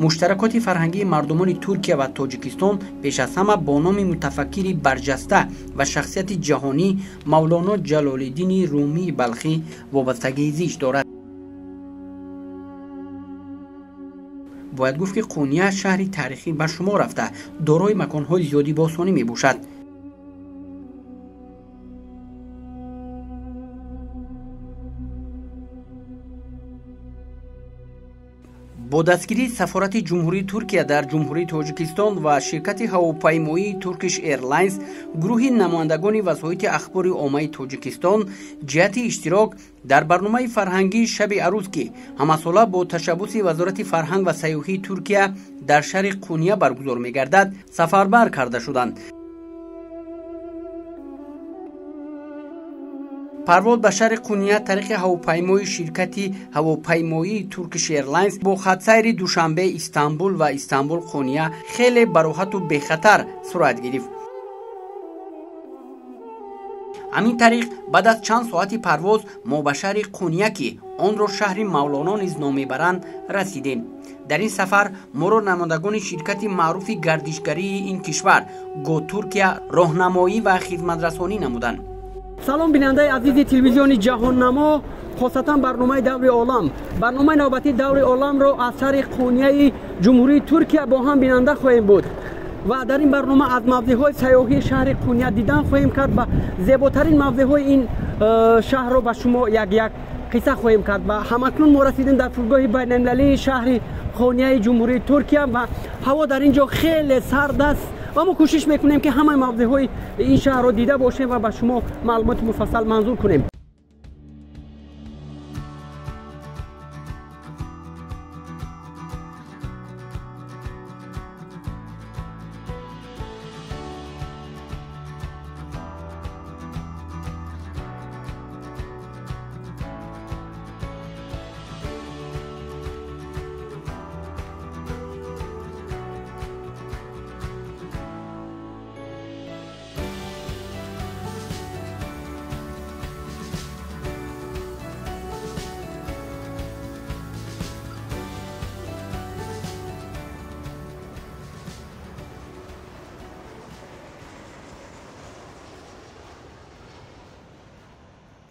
Муштаракоти фарҳангии мардумони Туркия ва Тоҷикистон пеш аз ҳама бо номи мутафаккири барҷаста ва шахсияти ҷаҳонӣ Мавлоно Ҷалолиддини Румии Балхӣ вобастагии зич дорад. Бояд гуфт, ки Қуния шаҳри таърихӣ ба шумор рафта, дорои маконҳои зиёди бостонӣ мебошад. Бо дастгирии сафорати Ҷумҳурии Туркия дар Ҷумҳурии Тоҷикистон ва ширкати ҳавопаймоии Turkish Airlines, гурӯҳи намояндагони васоити ахбори оммаи Тоҷикистон ҷиҳати иштирок дар барномаи фарҳангии Шаби арӯз, ки ҳамасола бо ташаббуси Вазорати фарҳанг ва сайёҳии Туркия дар шаҳри Қуния баргузор мегардад, сафарбар карда шуданд. Парвоз ба шаҳри Қуния тариқи ҳавопаймои ширкати ҳавопаймоии Turkish Airlines бо хатсайри Душанбе Истанбул ва Истанбул Қуния хеле бароҳату бехатар сурат гирифт. Ҳамин тариқ, баъд аз чанд соати парвоз мо ба шаҳри Қуния, ки онро шаҳри Мавлоно низ ном мебаранд, расидем. Дар ин сафар моро намояндагони ширкати маъруфи гардишгарии ин кишвар Го Туркия роҳнамоӣ ва хизматрасонӣ намуданд. Салом, бинандаи азизи телевизиони Ҷаҳоннамо, хосатан барномаи Даври олам. Барномаи навбатии Даври оламро аз шаҳри Қунияи Ҷумҳурии Туркия бо ҳам бинанда хоҳем буд ва дар ин барнома аз мавзеъҳои сайёҳии шаҳри Қуния дидан хоҳем кард ва зеботарин мавзеъҳои ин шаҳрро ба шумо як як қисса хоҳем кард. Ва ҳамакнун мо расидем дар фурудгоҳи байналмилалии шаҳри Қунияи Ҷумҳурии Туркия ва ҳаво дар ин ҷо хеле сард аст ва мо кӯшиш мекунем, ки ҳамаи мавзеъҳои ин шаҳрро дида бошем ва ба шумо маълумоти муфассал манзур кунем.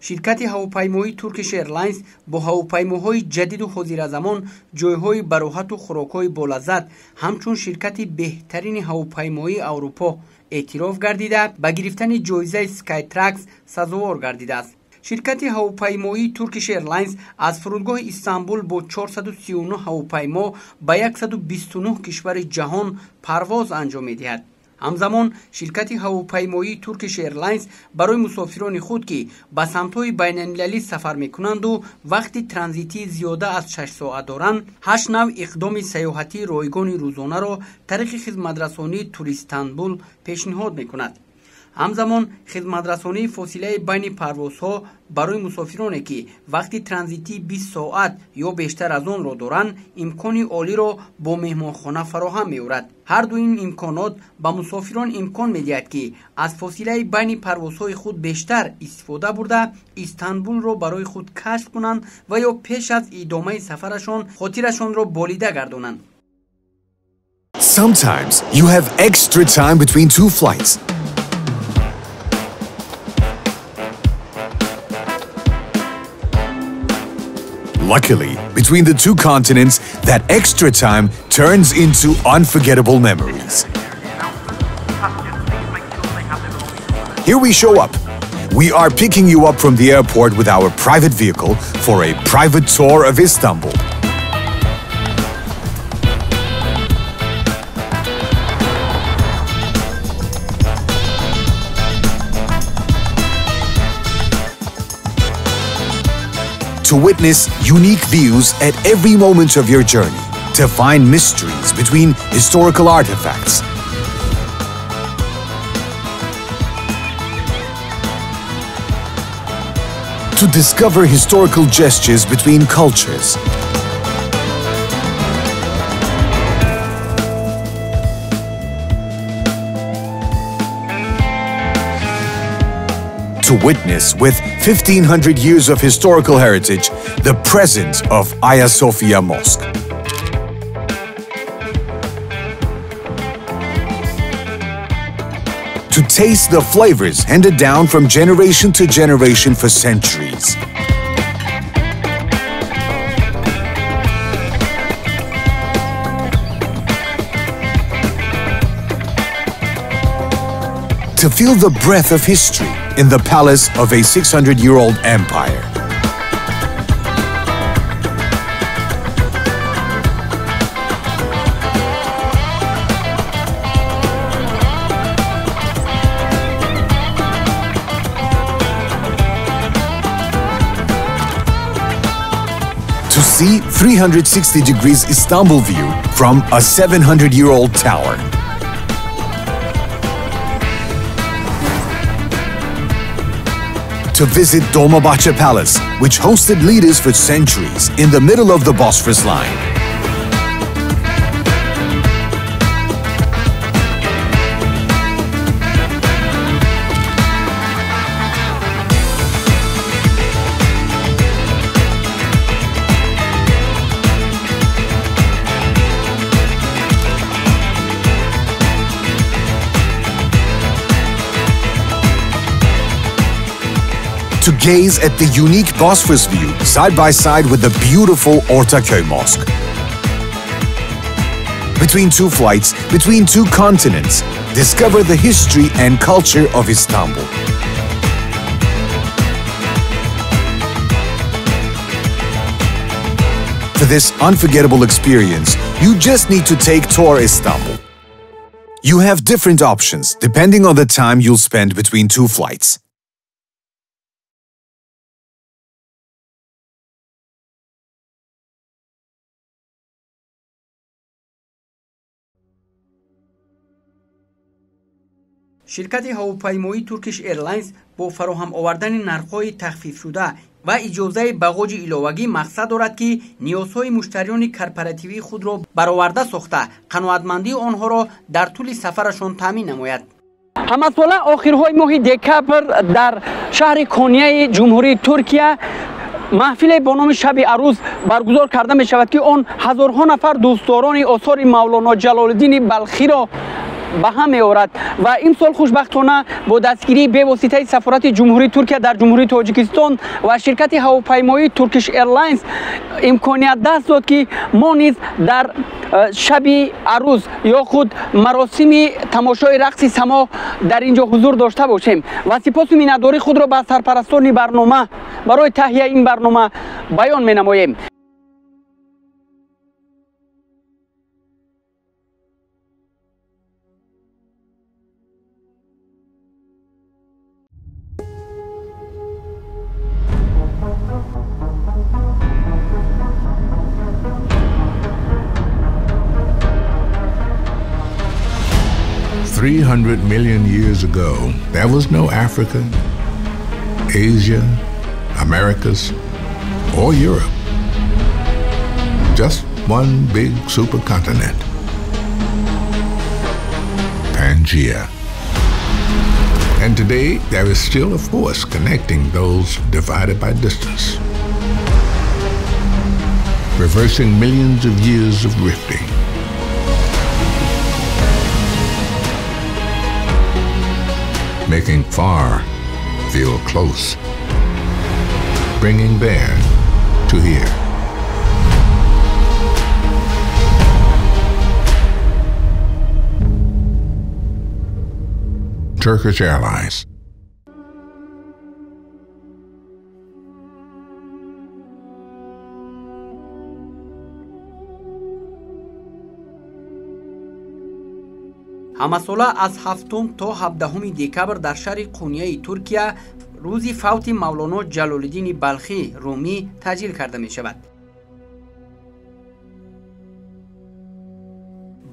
Ширкати ҳавопаймоии Turkish Airlines бо ҳавопаймоҳои ҷадиду ҳозиразамон, ҷойҳои бароҳату хӯрокҳои болаззат ҳамчун ширкати беҳтарини ҳавопаймоии Аврупо эътироф гардида, ба гирифтани ҷоизаи Skytrax сазовор гардидааст. Ширкати ҳавопаймоии Turkish Airlines аз фурудгоҳи Истанбул бо 439 ҳавопаймо ба 129 кишвари ҷаҳон парвоз анҷом медиҳад. Ҳамзамон, ширкати ҳавопаймоии Turkish Airlines барои мусофирони худ, ки ба самтҳои байналмилалӣ сафар мекунанду вақти транзитӣ зиёда аз 6 соат доранд, ҳашт навъ иқдоми сайёҳатии ройгони рӯзонаро тариқи хизматрасонии Туристанбул пешниҳод мекунад. Ҳамзамон, хизматрасонии фосилаи байни парвозҳо барои мусофироне, ки вақти транзитии 20 соат ё бештар аз онро доранд, имкони олиро бо меҳмонхона фароҳам меорад. Ҳарду ин имконот ба мусофирон имкон медиҳад, ки аз фосилаи байни парвозҳои худ бештар истифода бурда, Истанбулро барои худ кашф кунанд ва ё пеш аз идомаи сафарашон хотирашонро болида гардонанд. Sometimes you have extra time between two flights. Luckily, between the two continents, that extra time turns into unforgettable memories. Here we show up. We are picking you up from the airport with our private vehicle for a private tour of Istanbul. To witness unique views at every moment of your journey, to find mysteries between historical artifacts, to discover historical gestures between cultures, to witness with 1500 years of historical heritage the presence of Hagia Sophia Mosque. taste the flavors handed down from generation to generation for centuries. To feel the breath of history in the palace of a 600-year-old empire. To see 360 degrees Istanbul view from a 700-year-old tower. To visit Dolmabahce Palace, which hosted leaders for centuries in the middle of the Bosphorus line. To gaze at the unique Bosphorus view side by side with the beautiful Ortaköy Mosque. Between two flights, between two continents, discover the history and culture of Istanbul. For this unforgettable experience, you just need to take Touristanbul. You have different options depending on the time you'll spend between two flights. Ширкати ҳавопаймоии Turkish Airlines бо фароҳам овардани нархҳои тахфифшуда ва иҷозаи бағоҷи иловагӣ мақсад дорад, ки ниёзҳои муштариёни корпоративии худро бароварда сохта, қаноатмандии онҳоро дар тӯли сафарашон таъмин намояд. Ҳамасола охирҳои моҳи декабр дар шаҳри Конияи Ҷумҳурии Туркия маҳфиле бо номи Шаби Арӯз баргузор карда мешавад, ки он ҳазорҳо нафар дӯстдорони осори Мавлоно Ҷалолиддини Балхиро ба ҳам меорад ва имсол хушбахтона бо дастгирии бевоситаи сафорати Ҷумҳурии Туркия дар Ҷумҳурии Тоҷикистон ва ширкати ҳавопаймоии Turkish Airlines имконият даст дод, ки мо низ дар шаби арӯз ё худ маросими тамошои рақси само дар ин ҷо ҳузур дошта бошем ва сипосу миннатдории худро ба сарпарастони барнома барои таҳияи ин барнома баён менамоем. $300 million years ago, there was no Africa, Asia, Americas, or Europe. Just one big supercontinent, Pangaea. And today, there is still a force connecting those divided by distance, reversing millions of years of rifting. Making far feel close, bringing there to here. Turkish Airlines. Ҳамасола аз 7 то 17 декабр дар шаҳри Қунияи Туркия рӯзи фавти Мавлоно Ҷалолиддини Балхӣ Румӣ таҷлил карда мешавад.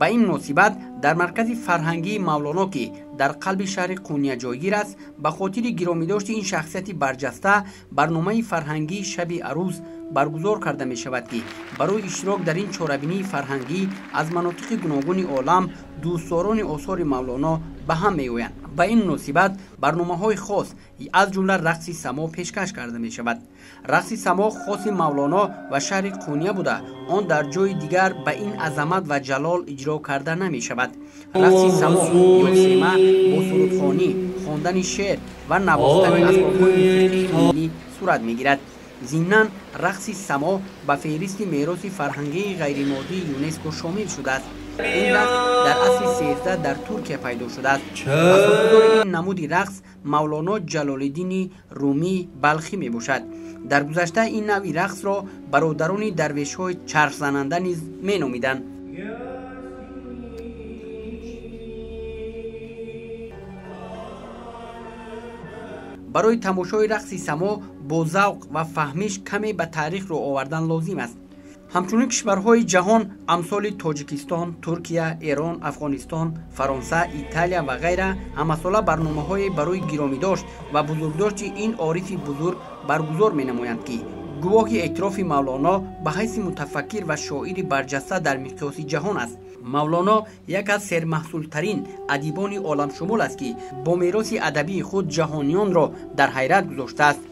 Ба ин муносибат дар маркази фарҳангии Мавлоно, ки дар қалби шаҳри Қуния ҷойгир аст, ба хотири гиромидошти ин шахсияти барҷаста барномаи фарҳангии Шаби Арӯз баргузор карда мешавад, ки барои иштирок дар ин чорабинии фарҳангӣ аз манотиқи гуногуни олам дӯстдорони осори Мавлоно ба ҳам меоянд. Ба ин муносибат барномаҳои хос аз ҷумла рақси само пешкаш карда мешавад. Рақси само хоси Мавлоно ва шаҳри Қуния буда, он дар ҷои дигар ба ин азамат ва ҷалол иҷро карда намешавад. Рақси само ё сема бо сурудхонӣ, хондани шеър ва навохтани асбобҳои мусиқии миллӣ сурат мегирад. Зимнан рақси само ба феҳристи мероси фарҳангии ғайримоддии ЮНЕСКО шомил шудааст. Ин рақс дар асри 13 дар Туркия пайдо шудааст. Асосгузори ин намуди рақс Мавлоно Ҷалолиддини Румӣ Балхӣ мебошад. Дар гузашта ин навъи рақсро бародарони дарвешҳои чархзананда низ меномиданд. Барои тамошои рақси само бо завқ ва фаҳмиш каме ба таърих рӯ овардан лозим аст. Ҳамчунин кишварҳои ҷаҳон амсоли Тоҷикистон, Туркия, Эрон, Афғонистон, Фаронса, Италия ва ғайра ҳамасола барномаҳое барои гиромидошт ва бузургдошти ин орифи бузург баргузор менамоянд, ки гувоҳи эътирофи Мавлоно ба ҳайси мутафаккир ва шоири барҷаста дар миқёси ҷаҳон аст. Мавлоно як аз сермаҳсултарин адибони оламшумул аст, ки бо мероси адабии худ ҷаҳониёнро дар ҳайрат гузоштааст.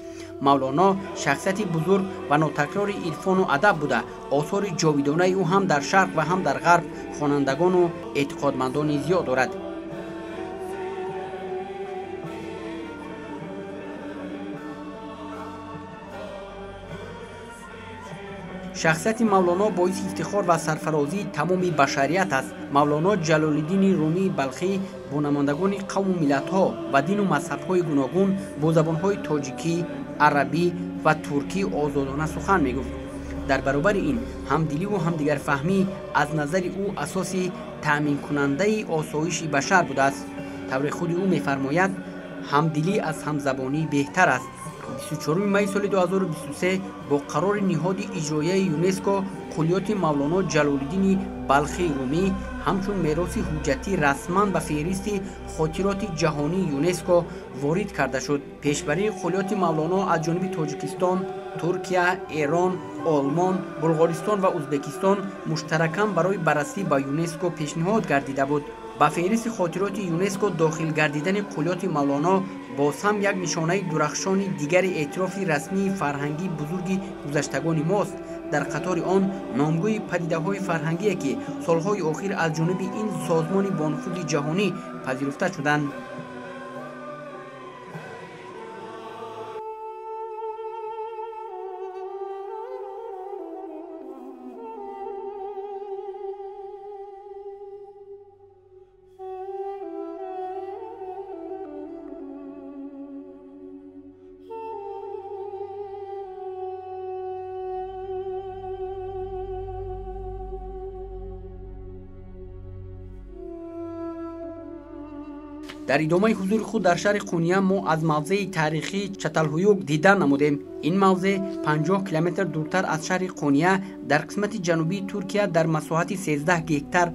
Мавлоно шахсияти бузург ва нотакрори ирфону адаб буда, осори ҷовидонаи ӯ ҳам дар шарқ ва ҳам дар ғарб хонандагону эътиқодмандони зиёд дорад. Шахсияти Мавлоно боиси ифтихор ва сарфарозии тамоми башарият аст. Мавлоно Ҷалолиддини Румии Балхӣ бо намояндагони қавму миллатҳо ва дину мазҳабҳои гуногун бо забонҳои тоҷикӣ, арабӣ ва туркӣ озодона сухан мегуфт. Дар баробари ин ҳамдиливу ҳамдигарфаҳмӣ аз назари ӯ асоси таъминкунандаи осоиши башар будааст. Тавре худи ӯ мефармояд, ҳамдилӣ аз ҳамзабонӣ беҳтар аст. 24 майи соли 2023 бо қарори ниҳоди иҷроияи ЮНЕСКО куллиёти Мавлоно Ҷалолиддини Балхии Румӣ ҳамчун мероси ҳуҷҷатӣ расман ба феҳристи хотироти ҷаҳонии ЮНЕСКО ворид карда шуд. Пешбарии куллиёти Мавлоно аз ҷониби Тоҷикистон, Туркия, Эрон, Олмон, Булғористон ва Узбекистон муштаракан барои баррасӣ ба ЮНЕСКО пешниҳод гардида буд. Ба феҳристи хотироти ЮНЕСКО дохил гардидани куллиёти Мавлоно боз ҳам як нишонаи дурахшони дигари эътирофи расмии фарҳангии бузурги гузаштагони мост. Дар қатори он номгӯи падидаҳои фарҳангие, ки солҳои охир аз ҷониби ин созмони бонуфузи ҷаҳонӣ пазируфта шуданд. Дар идомаи ҳузури худ дар шаҳри Қуния мо аз мавзеи таърихии Чаталҳуюк дидан намудем. Ин мавзеъ 50 километр дуртар аз шаҳри Қуния дар қисмати ҷанубии Туркия дар масоҳати 13 гектар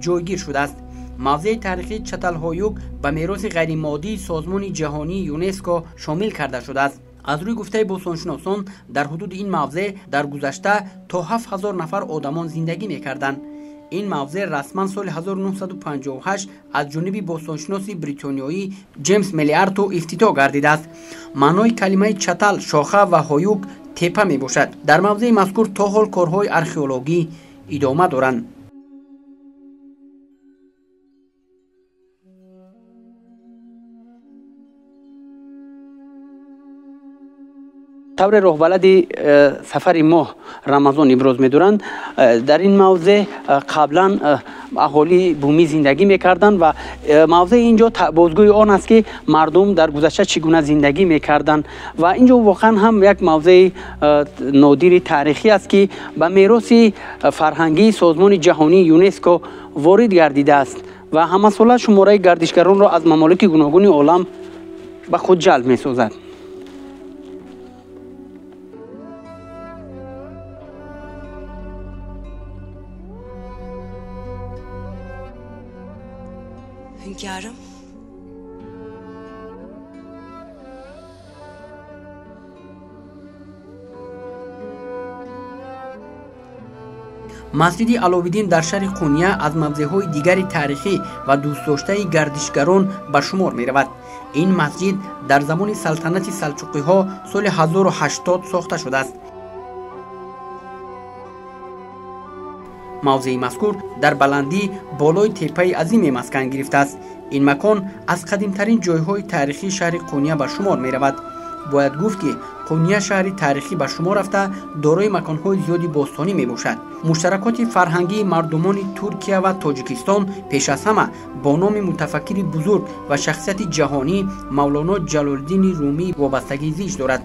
ҷойгир шудааст. Мавзеи таърихии Чаталҳуюк ба мероси ғайримоддии созмони ҷаҳонии ЮНЕСКО шомил карда шудааст. Аз рӯи гуфтаи бостоншиносон дар ҳудуди ин мавзеъ дар гузашта то 7000 нафар одамон зиндагӣ мекарданд. Ин мавзеъ расман соли 1958 аз ҷониби бостоншиноси бритониёӣ Ҷеймс Мелиарто ифтитоҳ гардидааст. Маънои калимаи чатал шоха ва ҳоюк тепа мебошад. Дар мавзеи мазкур то ҳол корҳои археологӣ идома доранд. Тавре роҳбалади сафари мо Рамазон иброз медоранд, дар ин мавзеъ қаблан аҳолии бумӣ зиндагӣ мекарданд ва мавзеи ин ҷо бозгӯи он аст, ки мардум дар гузашта чӣ гуна зиндагӣ мекарданд ва ин ҷо воқеан ҳам як мавзеи нодири таърихӣ аст, ки ба мероси фарҳангии созмони ҷаҳонии ЮНЕСКО ворид гардидааст ва ҳамасола шумораи гардишгаронро аз мамолики гуногуни олам ба худ ҷалб месозад. Hünkârım. Масҷиди Аловиддин дар шаҳри Қуния аз мавзеъҳои дигари таърихӣ ва дӯстдоштаи гардишгарон ба шумор меравад. Ин масҷид дар замони салтанати салчуқиҳо соли 1080 сохта шудааст. Мавзеи мазкур дар баландӣ болои теппаи азиме маскан гирифтааст. Ин макон аз қадимтарин ҷойҳои таърихии шаҳри Қуния ба шумор меравад. Бояд гуфт, ки Қуния шаҳри таърихӣ ба шумор рафта, дорои маконҳои зиёди бостонӣ мебошад. Муштаракоти фарҳангии мардумони Туркия ва Тоҷикистон пеш аз ҳама бо номи мутафаккири бузург ва шахсияти ҷаҳонӣ Мавлоно Ҷалолиддини Румӣ вобастагии зич дорад.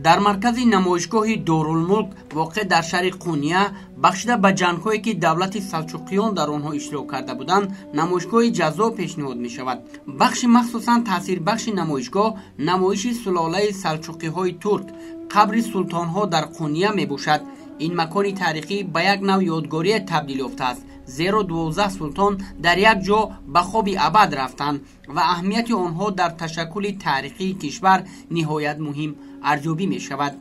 Дар маркази намоишгоҳи Дорулмулк воқеъ дар шаҳри Қуния, бахшида ба ҷангҳое, ки давлати салчуқиён дар онҳо иштирок карда буданд, намоишгоҳи ҷаззоб пешниҳод мешавад. Бахши махсусан таъсирбахши намоишгоҳ намоиши сулолаи салчуқиҳои турк, қабри султонҳо дар Қуния мебошад. Ин макони таърихӣ ба як нав ёдгорие табдил ёфтааст, зеро 12 султон дар як ҷо ба хоби абад рафтанд ва аҳамияти онҳо дар ташаккули таърихии кишвар ниҳоят муҳим арзёбӣ мешавад.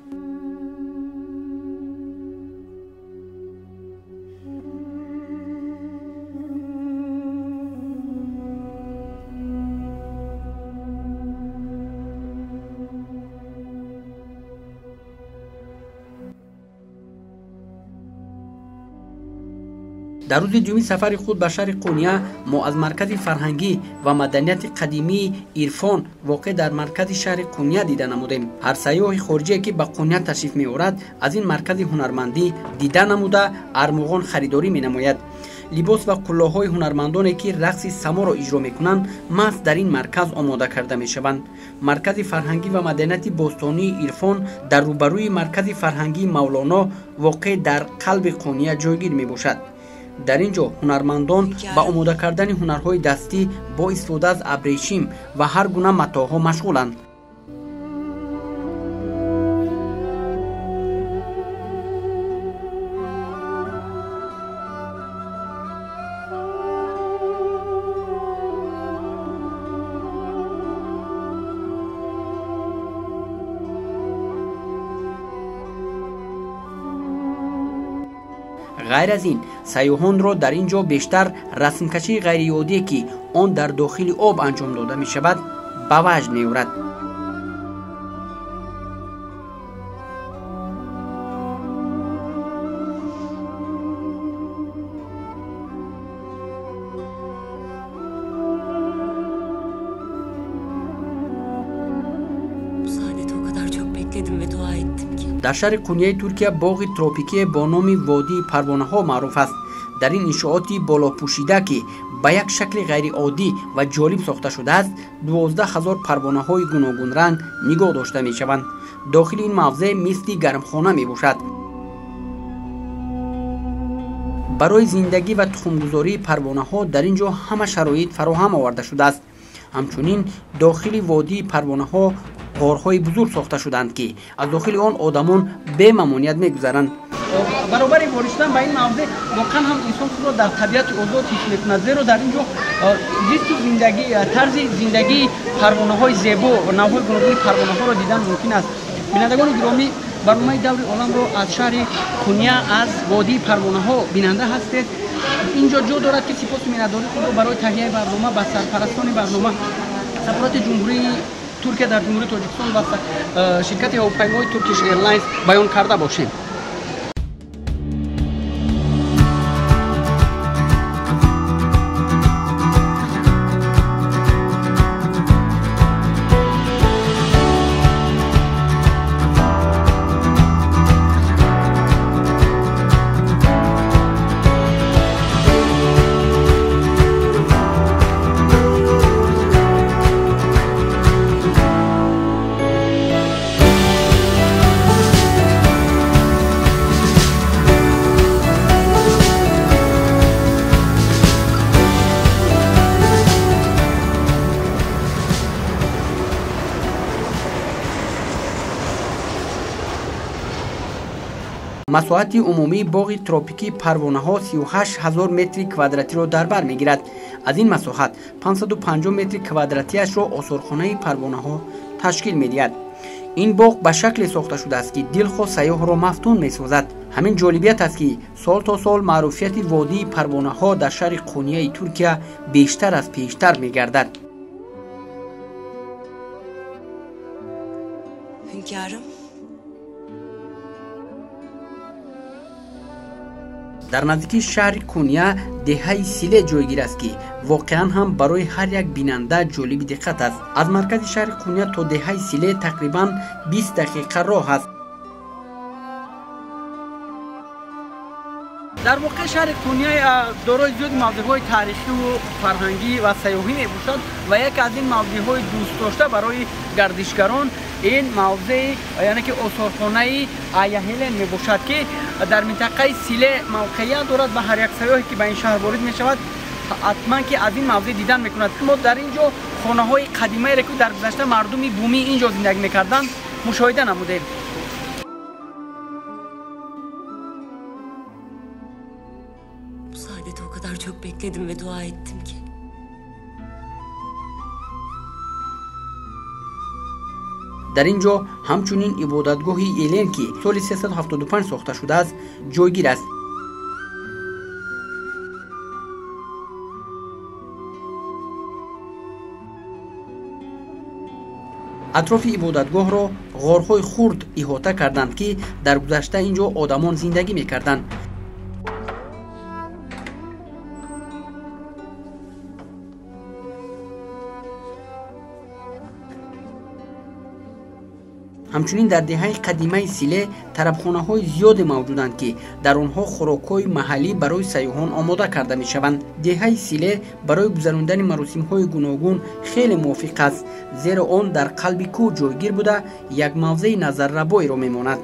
Дар рӯзи дуюми сафари худ ба шаҳри Қуния мо аз маркази фарҳангӣ ва маданияти қадимии Ирфон воқеъ дар маркази шаҳри Қуния дида намудем. Ҳар сайёҳи хориҷие, ки ба Қуния ташриф меорад, аз ин маркази ҳунармандӣ дида намуда, армуғон харидорӣ менамояд. Либос ва қуллоҳои ҳунармандоне, ки рақси саморо иҷро мекунанд, маҳз дар ин марказ омода карда мешаванд. Маркази фарҳангӣ ва маданияти бостонии Ирфон дар рӯбарӯи маркази фарҳангии Мавлоно воқеъ дар қалби Қуния ҷойгир мебошад. Дар ин ҷо ҳунармандон ба омода кардани ҳунарҳои дастӣ бо истифода аз абрешим ва ҳар гуна матоъҳо машғуланд. Ғайр аз ин, сайёҳонро дар ин ҷо бештар расмкашии ғайриоддие, ки он дар дохили об анҷом дода мешавад, ба ваҷд меорад. Дар шаҳри Қунияи Туркия боғи тропикие бо номи водии парвонаҳо маъруф аст. Дар ин иншооти болопӯшида, ки ба як шакли ғайриоддӣ ва ҷолиб сохта шудааст, 12 000 парвонаҳои гуногунранг нигоҳ дошта мешаванд. Дохили ин мавзеъ мисли гармхона мебошад. Барои зиндагӣ ва тухмгузории парвонаҳо дар ин ҷо ҳама шароит фароҳам оварда шудааст. Ҳамчунин дохили водии парвонаҳо ғорҳои бузург сохта шуданд, ки аз дохили он одамон бемамоният мегузаранд. Баробари ворид шудан ба ин мавзеъ воқеан ҳам инсон худро дар табиати озод ҳис мекунад, зеро дар ин ҷо зисту зиндагӣ, тарзи зиндагии парвонаҳои зебо, навъҳои гуногуни парвонаҳоро дидан мумкин аст. Бинандагони гиромӣ, барномаи даври оламро аз шаҳри Қуния, аз водии парвонаҳо бинанда ҳастед. Ин ҷо ҷо дорад, ки сипосу миннатдории худро барои таҳияи барнома ба сарпарастони барнома, сафорати Ҷумҳурии Туркия дар Ҷумҳурии Тоҷикистон ва ширкати ҳавопаймои Turkish Airlines баён карда бошем. Масоҳати умумии боғи тропикии парвонаҳо 38 ҳазор метри квадратиро дар бар мегирад. Аз ин масоҳат 550 метри квадратиашро осорхонаи парвонаҳо ташкил медиҳад. Ин боғ ба шакле сохта шудааст, ки дилхоҳ сайёҳро мафтун месозад. Ҳамин ҷолибият аст, ки сол то сол маъруфияти водии парвонаҳо дар шаҳри Қунияи Туркия бештар аз пештар мегардад. Hünkârım. Дар наздикии шаҳри Куния деҳаи Силе ҷойгир аст, ки воқеан ҳам барои ҳар як бинанда ҷолиби диққат аст. Аз маркази шаҳри Куния то деҳаи Силе тақрибан 20 дақиқа роҳ аст. Дар воқеъ шаҳри Куния дорои зиёди мавзеъҳои таърихиву фарҳангӣ ва сайёҳӣ мебошад ва яке аз ин мавзеъҳои дӯстдошта барои гардишгарон ин мавзеи, яъне ки осорхонаи Аяҳелен мебошад, ки дар минтақаи Силе мавқеият дорад ва ҳар як сайёҳе, ки ба ин шаҳр ворид мешавад, ҳатман ки аз ин мавзеъ дидан мекунад. Мо дар ин ҷо хонаҳои қадимаере, ки дар гузашта мардуми бумӣ ин ҷо зиндагӣ мекарданд, мушоҳида намудем. Bu saadeti o kadar çok bekledim ve dua ettim ki. Дар ин ҷо ҳамчунин ибодатгоҳи Елен, ки соли 375 сохта шудааст, ҷойгир аст. Атрофи ибодатгоҳро ғорҳои хурд иҳота карданд, ки дар гузашта ин ҷо одамон зиндагӣ мекарданд. Ҳамчунин дар деҳаи қадимаи Силе тарабхонаҳои зиёде мавҷуданд, ки дар онҳо хӯрокҳои маҳаллӣ барои сайёҳон омода карда мешаванд. Деҳаи Силе барои гузарондани маросимҳои гуногун хеле мувофиқ аст, зеро он дар қалби кӯҳ ҷойгир буда, як мавзеи назаррабоеро мемонад.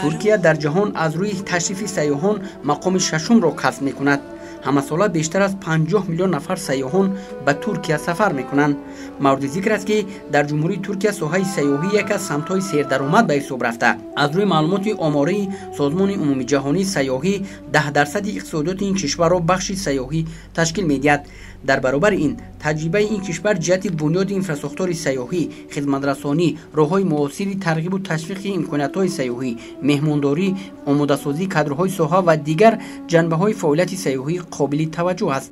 Туркия дар ҷаҳон аз рӯи ташрифи сайёҳон мақоми шашумро касб мекунад. Ҳамасола бештар аз 50 миллион нафар сайёҳон ба Туркия сафар мекунанд. Мавриди зикр аст, ки дар Ҷумҳурии Туркия соҳаи сайёҳӣ яке аз самтҳои сердаромад ба ҳисоб рафта. Аз рӯи маълумоти омории Созмони умумиҷаҳонии сайёҳӣ, 10% иқтисодиёти ин кишварро бахши сайёҳӣ ташкил медиҳад. Дар баробари ин, таҷрибаи ин кишвар ҷиҳати бунёди инфрасохтори сайёҳӣ, хизматрасонӣ, роҳҳои муосири тарғибу ташвиқи имкониятҳои сайёҳӣ, меҳмондорӣ, омодасозии кадрҳои соҳа ва дигар ҷанбаҳои фаъолияти сайёҳӣ қобили таваҷҷӯҳ аст.